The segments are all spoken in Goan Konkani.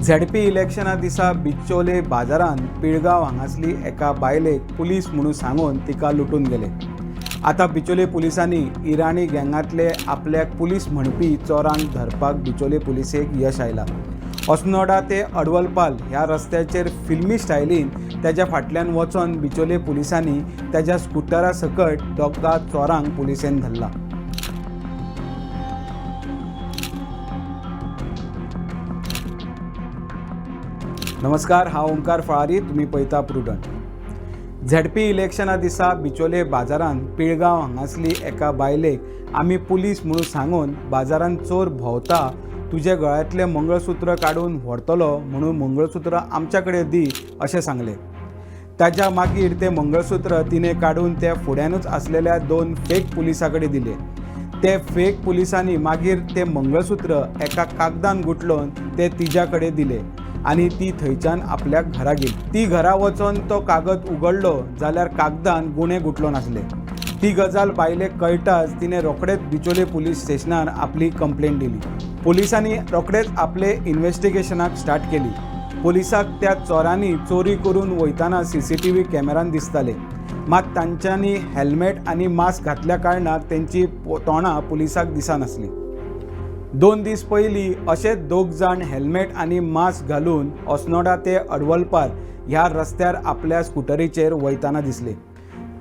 झेडपी इलेक्शना दिसा बिचोले बाजारांत पिळगांव हांगासली एका बायलेक पुलीस म्हणून सांगून तिका लुटून गेले. आतां बिचोले पुलिसांनी इराणी गँगांतले आपल्याक पुलीस म्हणपी चोरांक धरपाक बिचोले पुलिसेक यश आयलां. अस्नोडा ते अडवलपाल ह्या रस्त्याचेर फिल्मी स्टायलीन तेज्या फाटल्यान वचोन बिचोले पुलिसांनी तेज्या स्कुटरा सकट दोगा चोरांक पुलिसेन धरला. नमस्कार, हांव ओंकार फळारी, तुमी पळयता प्रुडंट. झेडपी इलेक्शना दिसा बिचोले बाजारांत पिळगांव हांगासली एका बायलेक आमी पुलीस म्हणून सांगून बाजारांत चोर भोंवता, तुजे गळ्यांतलें मंगळसूत्र काडून व्हरतलो म्हणून मंगळसूत्र आमच्या कडेन दी अशें सांगलें. ताच्या मागीर तें मंगळसूत्र तिणें काडून त्या फुड्यानूच आसलेल्या दोन फेक पुलिसां कडेन दिलें. ते फेक पुलिसांनी मागीर तें मंगळसूत्र एका कागदान गुठलोवन तें तिज्या कडेन दिलें आनी ती थंयच्यान आपल्या घरा गेली. ती घरा वचोन तो कागद उगडलो जाल्यार कागदान गुणे गुठलोन आसले. ती गजाल बायलेक कळटाच तिणें रोखडेच बिचोले पुलीस स्टेशनार आपली कंप्लेन दिली. पुलिसांनी रोखडेच आपले इन्वेस्टिगेशनाक स्टार्ट केली. पुलिसाक त्या चोरांनी चोरी करून वयताना सीसीटीव्ही कॅमेरान दिसताले, मात तांच्यांनी हेल्मेट आनी मास्क घातल्या कारणाक तेंची तोंडां पुलिसाक दिसनासली. 2 दीस पयलीं अशेच दोग जाण हेल्मेट आनी मास्क घालून अस्नोडा ते अडवलपार ह्या रस्त्यार आपल्या स्कुटरीचेर वयताना दिसले.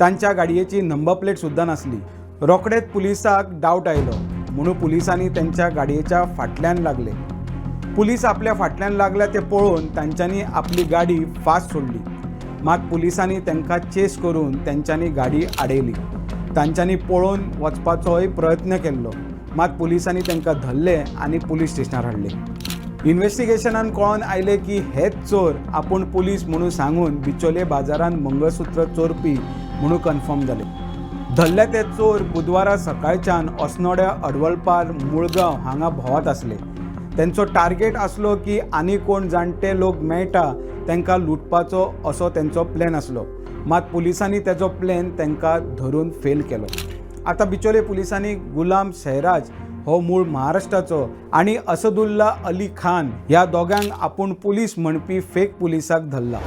तांच्या गाडयेची नंबर प्लेट सुद्दां नासली. रोखडेच पुलिसाक डावट आयलो म्हणून पुलिसांनी तेंच्या गाडयेच्या फाटल्यान लागले. पुलीस आपल्या फाटल्यान लागल्या ते पळोवन तांच्यांनी आपली गाडी फास्ट सोडली, मात पुलिसांनी तांकां चेस करून तेंच्यांनी गाडी आडयली. तांच्यांनी पळोवन वचपाचोय प्रयत्न केल्लो, मात पुलिसांनी तांकां धरले आनी पुलीस स्टेशनार हाडले. इन्वेस्टिगेशनान कळोन आयलें की हेच चोर आपूण पुलीस म्हणून सांगून बिचोले बाजारांत मंगळसूत्र चोरपी म्हणून कन्फर्म जालें. धरले ते चोर बुधवारा सकाळच्यान अस्नोड्या अडवलपार मुळगांव हांगा भोंवत आसले. तेंचो टार्गेट आसलो की आनी कोण जाणटे लोक मेळटा तांकां लुटपाचो असो तेंचो प्लॅन आसलो, मात पुलिसांनी तेजो प्लॅन तांकां धरून फेल केलो. आतां बिचोले पुलिसांनी गुलाम शहराज हो मूळ महाराष्ट्राचो आनी असदुल्ला अली खान ह्या दोगांक आपूण पुलीस म्हणपी फेक पुलिसाक धरला.